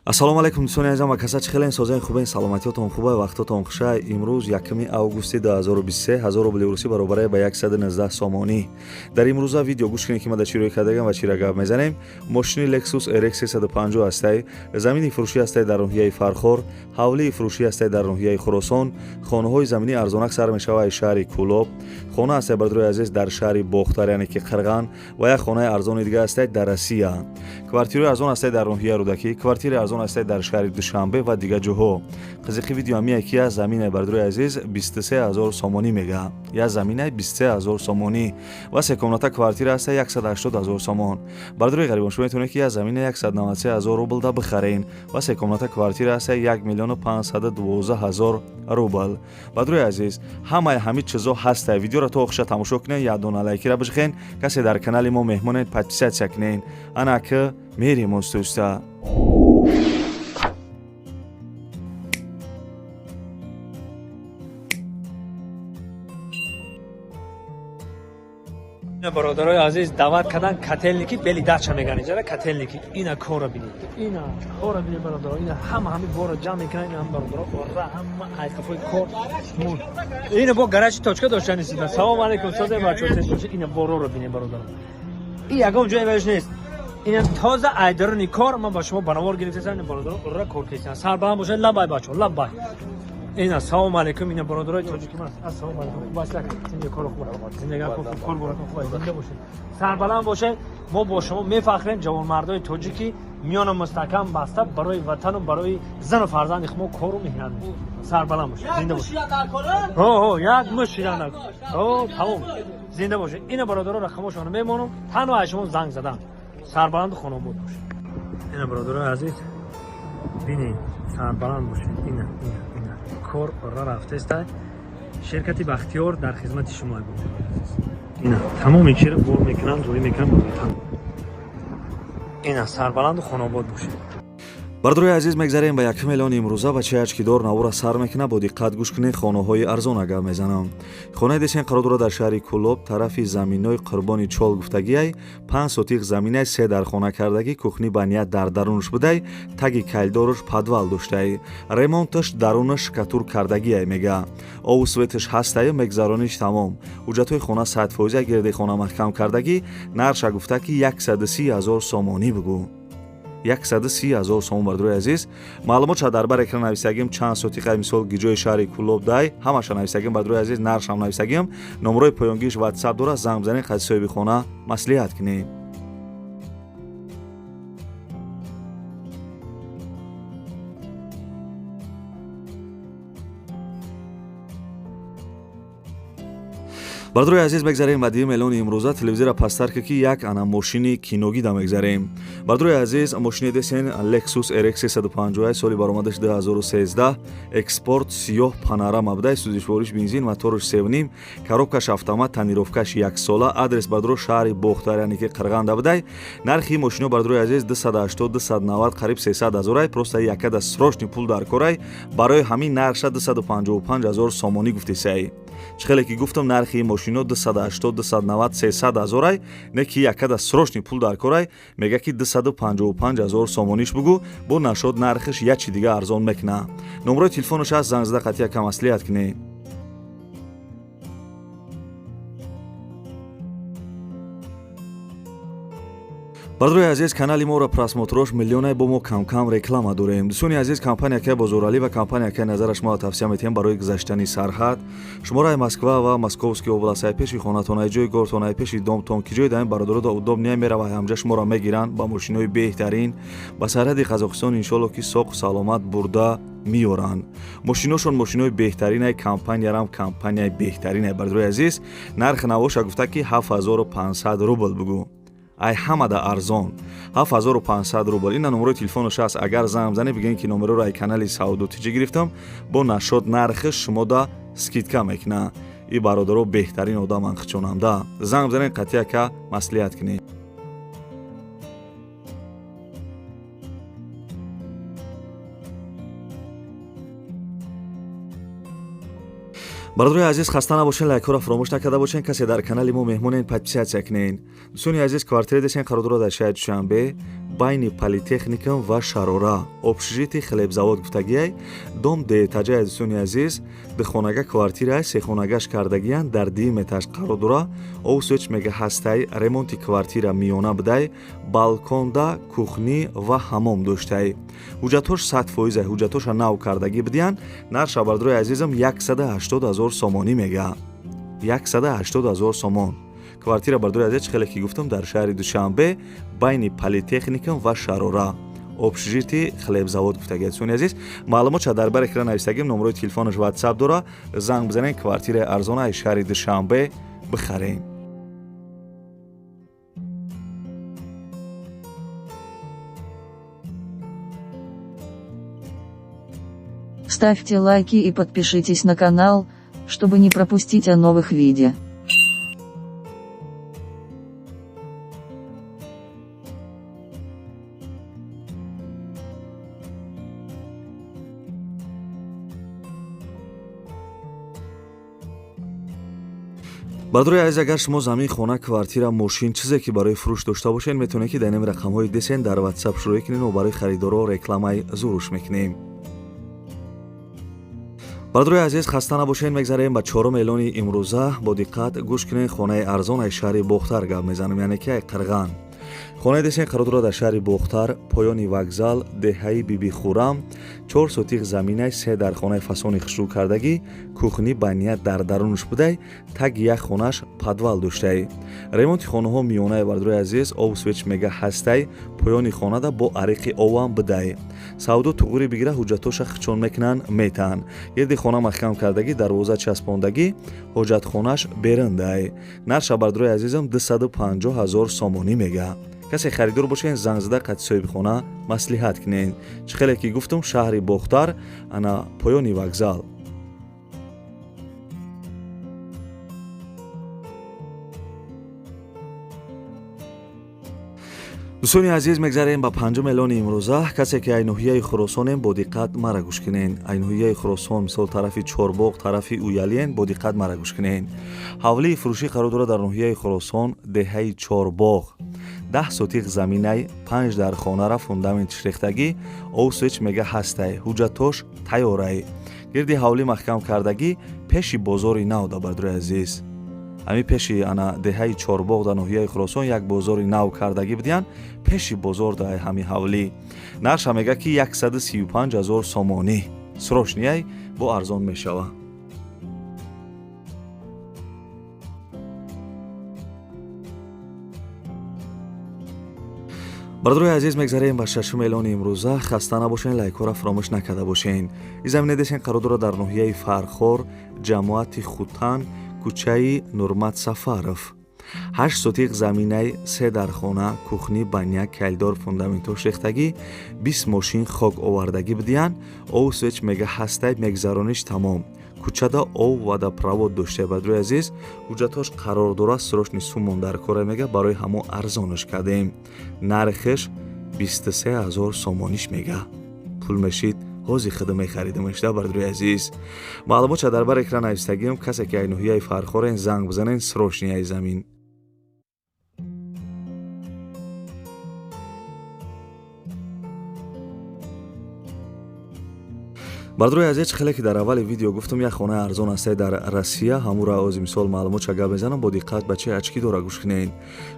Ассалому алайкум, дӯстони азизам ва каса чӣ хелен, созаи хубен, саломатиётон хуба, вақтотон хуша. Имрӯз 1 августи 2023, 1000 рубли русӣ баробаре ба 119 сомонӣ. Дар имрӯза видео гӯш кунед, ки ма дар чӣ рӯй кардагам ва чира гап мезанем. Мошини Lexus RX 350 ҳастай, замини фурӯшӣ ҳастай дар ноҳияи Фархор, ҳавлии фурӯшӣ ҳастай дар ноҳияи Хуросон, хонаҳои заминӣ арзонак сар мешава аз шаҳри Кӯлоб, хона ҳастай, бародарои азиз, дар шаҳри Бохтар, яъне ки Қирған, ва як хонаи арзони дига ҳастай дар Россия. Квартираи арзон ҳастай дар ноҳияи Рӯдакӣ, квартираи арзон ҳастай дар шаҳри Душанбе ва дигар ҷоҳо. Қизиқи видео ҳамие ки як замине, бародарои азиз, 23 ҳазор сомонӣ мега. Як заминаи 23 ҳазор сомонӣ ва секомната квартира ҳастай 180 ҳазор сомон. Бародарои ғарибон, шумо метавонед, ки як замина 193 ҳазор рубл да бихарен ва секомната квартира ҳастай 1 миллиону 512 ҳазор рубл. Бародарои азиз, ҳамаи ҳамин чизо ҳастай. Видеоро то охиша тамошо кунед, як дона лайкира бижихен. Касе дар канали мо меҳмонед, подписаться кунед. Ана ки мерем оста-оста. Бародарои азиз, даъват кардан Котельники, бели дача меган иҷара Котельники. Ина кора бинед, ина кора бинед, бародаро. Ина ҳама ҳами бора ҷамъ мекунан. Ина ҳам бародаро, ора ҳама айқафои кор. Ина бо гаражи точка доштани сида. Салом алейкум, созе бачо. Ина бороро бинед, бародаро. И ягон ҷое веш нест. Ина тоза айдарони кор ман ба шумо банавор гирифтасам. Ина бародаро, ора кор кесиан. Сарбаланд бошед, лабай бачо, лабай. Ина салом алейкум, ина бародарои тоҷики ман. Ассалому алейкум. Хуб аст, зинда, кор хуб, зиндагӣ хуб, кор боратон хуб, зинда бошед, сарбаланд бошед. Мо бо шумо мефахрем, ҷавонмардои тоҷики миёна мустаҳкам баста барои ватану барои зану фарзанди хумо кору меҳнат мекунед. Сарбаланд бошед, зинда бошед. Ҳо, як муш шидан. Ҳо, тамом, зинда бошед. Ина бародаро, рақамошонро мемонам, танҳо аз шумо занг задан. Сарбаланду хонобод бошед. Ина бародарои азиз, бинед, сарбаланд бошед. Ина, ина, ина кор ора рафтеста. Ширкати Бахтиёр дар хизмати шумо. Ина тамоми чиро бор мекунанд, рӯй мекунанд ба ватан. Ина сарбаланду хонобод бошед. Бародарои азиз, мегзарем ба якум эълони имрӯза. Бачаи ачкидор навора сар мекунад, бо диққат гӯш кунед, хонаҳои арзон агар мезанам. Хонаи десен қарор дорад дар шаҳри Кӯлоб, тарафи заминои Қурбони Чол гуфтагиай, 5 сотих заминай, се дар хона кардагӣ, кухни баня дар дарунаш будай, таги калидораш подвал доштай, ремонташ дарунаш штукатур кардагиай мега, обу светаш ҳастаю мегзарониш тамом. Ҳуҷҷатҳои хона 100%, гирди хона маҳкам кардагӣ. Нарша гуфта, ки 130 ҳазор сомонӣ бугӯ, 130 ҳазор сомон. Бародарои азиз, маълумотша дар бар экран нависагим, чанд сотиқа, мисол, гиҷои шаҳри Кӯлоб дай, ҳамаша нависагим. Бародарои азиз, наршам нависагим, номерои поёнгиш ватсап дорад, занг бизанед, қади соҳиби хона маслиҳат кунед. Бародарои азиз, мегзарем ба дуюм эълони имрӯза. Телевизора пасттар ки як ана мошини киногида мегзарем. Бародарои азиз, мошини десен Lexus RX 350, соли баромадаш 2013, экспорт, сиёҳ, панорама будай, сӯзишвориш бензин, моторш севним, коробкаш автомат, тонировкаш яксола. Адрес, бародаро, шаҳри Бохтар, яъне ки Қирғанда будай. Нархи мошино, бародарои азиз, 280, 290, қариб 300 ҳазорай. Просто якада срочный пул дар корай, барои ҳамин нархша 255 ҳазор сомонӣ гуфтесай. Чӣ хеле ки гуфтам, нархи мошино 280, 290, 300 ҳазорай, не ки якада срочный пул дар корай, мега ки 255 ҳазор сомониш бугӯ, бо нашод нархиш як чи дига арзон мекуна. Номерои телефонаш ҳаст, занг зада қатъия кам маслиҳат кунед. Бародарои азиз, канали моро просмотрош миллионай, бо мо камкам реклама дорем. Дӯстони азиз, компания Бозоралӣ ва компания Назара шуморо тавсия метиҳем барои гузаштани сарҳад. Шуморо Москва ва Московский областай пеши хонатон, ай ҷои гортон, ай пеши домтон, ки ҷои даин бародаро да удобнее мерава, ҳамҷа шуморо мегиранд ба мошинои беҳтарин, ба сарҳади Қазоқистон иншолло ки соқу саломат бурда меёранд. Мошиношон мошинои беҳтаринай, компаниярам компанияи беҳтаринай. Бародарои азиз, нархи навоша гуфта, ки 7500 рубл бугӯ, ай ҳамада арзон 7500 рубл. Ина номерои телефонаш аст, агар занг бизанед, бигӯен, ки номероро ай канали Савдо Тиҷӣ гирифтам, бо нашод нархи шумода скидка мекуна. И бародаро беҳтарин одаман, хичонамда. Занг бизанед, қатъияка маслиҳат кунед. Бародарои азиз, хаста набошен, лайкҳоро фаромӯш накарда бошен. Касе дар канали мо меҳмонен, подписаться кунен. Дӯстони азиз, квартира десен қарор дорад дар шаҳри Душанбе. Байни политехникум ва Шарора, общежитие хлебзавод гуфтагиай. Дом дуэтажа, дӯстони азиз, духонага квартира, сехонагаш кардагиян, дар дуюм этаж қарор дора. Об, свет мега ҳастай. Ремонти квартира миёна будай, балконда кухня ва ҳамом доштай. Ҳуҷҷатҳош 100%, ҳуҷҷатҳоша нав кардагӣ будиян. Нарша, бардорои азизам, 180 000 сомонӣ мега, 180 000 сомон квартира. Бардори азиз, хеле ки гуфтам, дар шаҳри Душанбе, байни политехникум ва Шарора, общежитие хлебзавод гуфтаги. Дӯстони азиз, маълумотша дар бар экран навистагим, номерои телефонаш, Ватсап дора, занг бизанед, квартираи арзона аз шаҳри Душанбе бихарем. Ставьте лайки и подпишитесь на канал, чтобы не пропустить о новых видео. Бардори азиз, агар шумо замин, хона, квартира, мошин, чизе ки барои фурӯш дошта бошед, метавонед, ки дар ин рақамҳои десен дар Ватсап шурӯъ кунед ва барои харидоро рекламаи зуруш мекунем. Бардори азиз, хаста набошед. Мегзарем ба чорум эълони имрӯза. Бо диққат гӯш кунед. Хонаи арзон аз шаҳри Бохтар гап мезанам, яъне ки ай Қирған. Хонаи десен қарор дорад дар шаҳри Бохтар, поёни вокзал, деҳаи Бибихӯрам. 4 сотих заминай, се дар хонаи фасони хушрӯ кардагӣ, кухня, баня дар дарунаш будай, таги як хонаш подвал доштай. Ремонти хонаҳо миёнаи, бардорои азиз, об, свет мега ҳастай. Поёни хонада бо ариқи овам будай. Савдо туғури бигира, ҳуҷҷатҳоша хичон мекунанд, метаҳанд. Гирди хона маҳкам кардагӣ, дарвоза часпондагӣ, ҳоҷатхонаш берундай. Нарша, бардорои азизам, 250 ҳазор сомонӣ мега. Касе харидор бошед, занг зада қати соҳибхона маслиҳат кунед. Чӣ хеле ки гуфтам, шаҳри Бохтар, ана поёни вокзал. Дӯстони азиз, мегзарем ба панҷум эълони имрӯза. Касе ки ай ноҳияи Хуросонем, бо диққат мара гӯш кунен. Ай ноҳияи Хуросон, мисол, тарафи Чорбоғ, тарафи Уялиен, бо диққат мара гӯш кунен. Ҳавлии фурӯшӣ қарор дорад дар ноҳияи Хуросон, деҳаи Чорбоғ. 10 сотиқ заминай, панҷ дар хонара фундамент рехтагӣ, об, свет мега ҳастай, ҳуҷҷатош тайёрай. Гирди ҳавлӣ маҳкам кардагӣ, пеши бозори нав да. Бардори азиз, ҳамин пеши ана деҳаи Чорбоғ дар ноҳияи Хуросон як бозори нав кардагӣ будиян, пеши бозор да ҳамин ҳавлӣ. Нарша мега, ки 135 ҳазор сомонӣ. Срочный ай, бо арзон мешава. Бародарои азиз, мегзарем ба шашум эълони имрӯза. Хаста набошен, лайкҳоро фаромӯш накарда бошен. Ин замина десен қарор дорад дар ноҳияи Фархор, ҷамоати Хутан, кӯчаи Нурмат Сафаров. 8 сотиқ заминаи, се дар хона, кухня, баня, калидор, фундаментош рехтагӣ, 20 мошин хок овардагӣ будиян. Об, свет мега ҳастай, мегзарониш тамом. Кӯчада об, водопровод дошта. Бардорои азиз, ҳуҷҷатҳош қарор дорад, срочный сумон дар кора мега, барои ҳамо арзонаш кардем. Нархеш 23 ҳазор сомониш мега. Пул мешид, ҳози худа мехаридамеш да. Бардорои азиз, маълумотша дар бар экран навистагиам. Касе ки ай ноҳияи Фархорен, занг бизанен, срочный ай замин. Бардорои азиз, хеле ки дар аввали видео гуфтам, як хонаи арзон ҳастай дар Россия, ҳамура ози мисол маълумотша гап мезанам. Бо диққат, бачаи очки дора, гӯш кунед.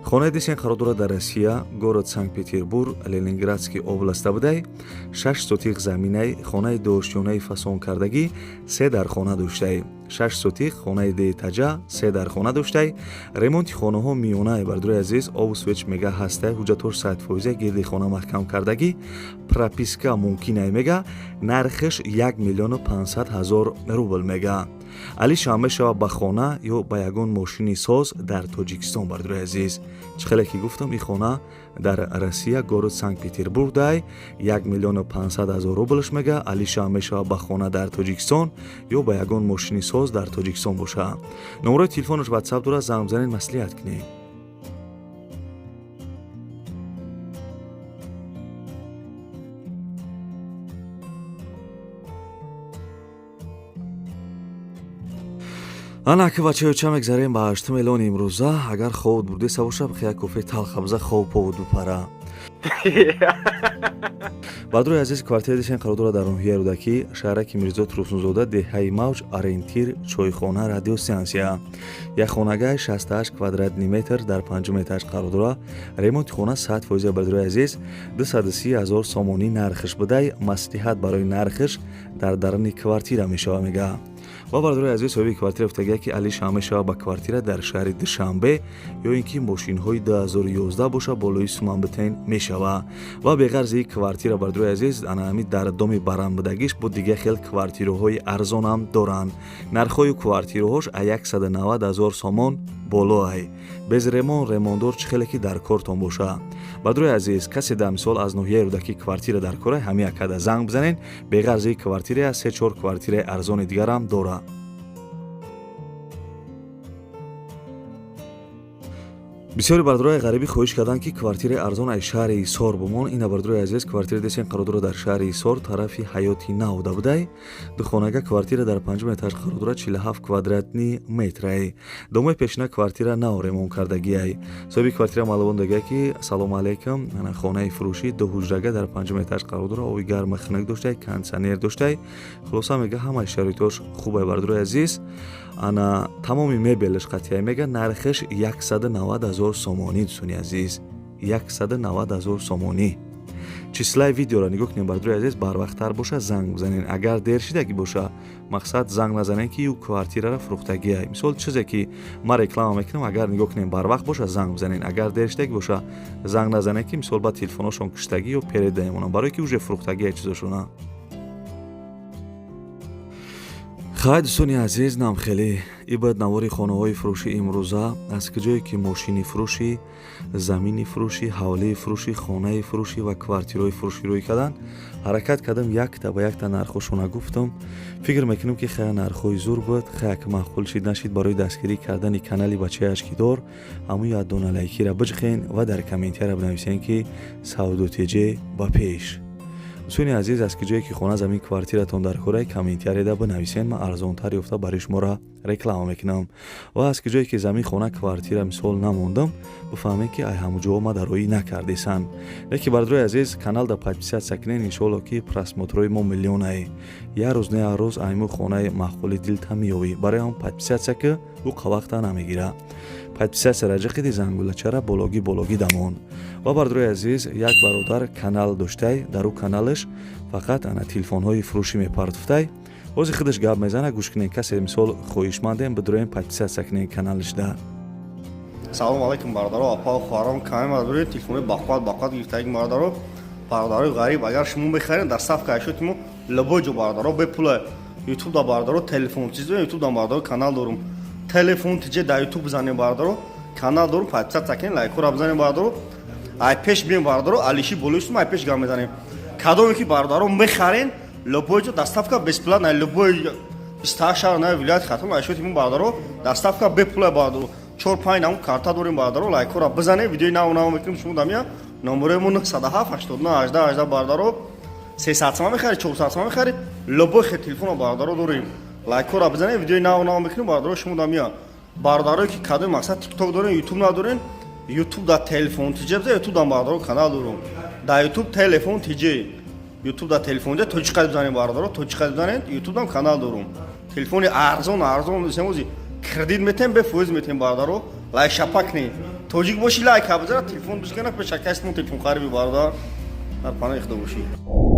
Хонаи десен қарор дорад дар Россия, город Санкт Петербург, Ленинградский областа будай. 6 сотиқ заминай, хонаи доштёнаи фасон кардагӣ, се дар хона доштай. 6 сотиқ хонаи дуэтажа, се дар хона доштай. Ремонти хонаҳо миёнаи. Бардорои азиз, об, свет мега ҳастай, ҳуҷҷатҳош 100%, гирди хона маҳкам кардагӣ, прописка мумкинай мега. Нархаш 1 500 000 рубл мега. Алишам мешава ба хона ё ба ягон мошини соз дар Тоҷикистон. Бардорои азиз, чӣ хеле ки гуфтам, ин хона дар Россия, город Санкт Петербург дай, 1 500 000 рублш мега. Алишам мешава ба хона дар Тоҷикистон ё ба ягон мошини соз дар Тоҷикистон боша. Номерои телефонаш, Ватсап дорад, занг бизанед, маслиҳат кунед. Ана ки, бачаёча, мегзарем ба ҳаштум эълони имрӯза. Агар хобот бурдеса боша, бихе як кофе талха биза, хоб повод бипара. Бародарои азиз, квартира дисен қарор дорад дар ноҳияи Рӯдакӣ, шаҳраки Мирзо Турсунзода, деҳаи Мавҷ, ориентир чойхона, радиостанция. Як хонагай 68 квадратный метр дар панҷум этаж қарор дорад. Ремонти хона 100%. Бародарои азиз, 230 ҳазор сомонӣ нархш будай, маслиҳат барои нархш дар даруни квартира мешава, мега. Ва, бародарои азиз, соҳиби квартира гуфтагия, ки алиш ҳам мешава ба квартира дар шаҳри Душанбе ё ин ки мошинҳои 2011 боша, болои суман битен мешава. Ва беғарзи квартира, бародарои азиз, ана ҳами дар доми баранбудагиш бо дига хел квартираҳои арзонам доранд. Нархҳои квартираҳош а 190 ҳазор сомон болоай, без ремонт, ремонтдор, чӣ хеле ки дар кортон боша. Бародарои азиз, касе дар мисол аз ноҳияи Рӯдакӣ квартира дар кора, ҳами акада занг бизанед. Беғарзи квартира се чор квартираи арзони дигарам дора. Бисёри бародарои ғарибӣ хоҳиш карданд, ки квартираи арзон аз шаҳри Ҳисор бумон. Ина, бародарои азиз, квартира десен қарор дорад дар шаҳри Ҳисор, тарафи Ҳаёти Нав да будай. Духонага квартира дар панҷум этаж қарор дорад, 47 квадратный метрай. Домои пешина квартира нав ремонт кардагиай. Соҳиби квартира маълумот дагия, ки салому алайкум, ана хонаи фурӯшӣ дуҳуҷрага дар панҷум этаж қарор дорад, оби гарми хунук доштай, кондитсионер доштай. Хулоса, мега, ҳамаи шароитош хубай. Бародарои азиз, ана тамоми мебелаш қатъия, мега, нархаш 190 ҳазор сомонӣ. Дӯстони азиз, 190 ҳазор сомонӣ. Числаи видеоро нигоҳ кунем, бародарои азиз, барвақттар боша, занг бизанен. Агар дер шидагӣ боша, мақсад, занг назанен, ки ю квартираро фурӯхтагиай. Мисол, чизе ки ман реклама мекунам, агар нигоҳ кунем, барвақт боша, занг бизанен. Агар дер шидагӣ боша, занг назанен, ки мисол ба телефоношон киштагӣ ё переда мемонанд, барое ки уже фурӯхтагиай чизошона. Хай, дӯстони азиз, нам хеле ибад навори хонаҳои фурӯши имрӯза. Аз куҷое ки мошини фурӯшӣ, замини фурӯшӣ, ҳавлии фурӯшӣ, хонаи фурӯшӣ ва квартираҳои фурӯшӣ рӯй карданд, ҳаракат кардам, якта ба якта нархҳошона гуфтам. Фикр мекунам, ки хая нархҳои зур буд. Хая ки маъқул шид, нашид, барои дастгирӣ кардани канали бачаи ашкидор ҳамун якдона лайкира биҷхен ва дар комментария бинависен, ки савдотеҷе ба пеш. Дӯстони азиз, аз куҷое ки хона, замин, квартиратон дар кораи, комментарияда бинависен, ман арзонтар ёфта барои шуморо реклама мекунам. Ва аз куҷое ки замин, хона, квартира мисол намондам, бифаҳмед, ки ай ҳамуҷоҳо ма дароӣ накардесан. Леки, бародарои азиз, каналда подписаться кунед. Иншоалло, ки просмотрҳои мо миллионае. Як рӯз не, як рӯз айму хонаи маъқули дилта меёвӣ. Барои ҳам подписаться ки, ӯ қавақта намегира. Подписаться раҷақиди, зангулачара бологӣ бологӣ дамон. Ва, бародарои азиз, як бародар канал доштай, дар ӯ каналаш фақат ана телефонҳои фурӯшӣ мепартофтай. Ҳозир худаш гап мезана, гӯш кунед. Касе мисол хоҳишмандем, бидроем, подписаться кунед каналашда. Салому алайкум, бародаро, апа, хоҳарон. Каме мардори телефони бақувват, бақувват гирифтаги, бародаро. Бародарои ғариб, агар шумо мехаред, доставка ашёти мо любой ҷо, бародаро, бепула. Ютуб да, бародаро, телефон чиз, ютуб да, бародаро, канал дорум, телефон тиҷе дар ютуб бизанем, бародаро, канал дорум, подписаться кунед, лайкҳоро бизанем, бародаро. Ай пеш бием, бародаро, алиши болои ай пеш гап мезанем. Кадоме ки, бародаро, мехарен, любой ҷо доставка бесплатно, любой 28 шаҳр на вилояти Хатлон ашёти мо, бародаро, доставка бепула, бародаро. Чор панҷ намуд карта дорем, бародаро, лайкҳоро бизанем, видеои нав нав мекунем. Шумо дамия номерои мо 907 89 18 18, бародаро. 300 сама мехари, 400 сама мехари, любой хе телефоно, бародаро, дорем. Лайкҳоро бизанем, видеои нав нав мекунем, бародаро. Шумо дамия, бародарое ки кадоми мақсад тикток дорем, ютуб надорем, ютуб да телефон тиҷе бизан, ютуб да, бародаро, канал дорум, да ютуб телефон тиҷе, ютуб да телефон ҷа тоҷиқад бизанем, бародаро, тоҷиқад бизанед, ютуб дам канал дорум. Телефони арзон арзон семози кредит метем, бефоиз метем, бародаро. Лайк шапак не тоҷик боши, лайка бизана, телефон бишкана, пешакаст мо телефон хариби, бародар. Дар паноҳи Худо бошӣ.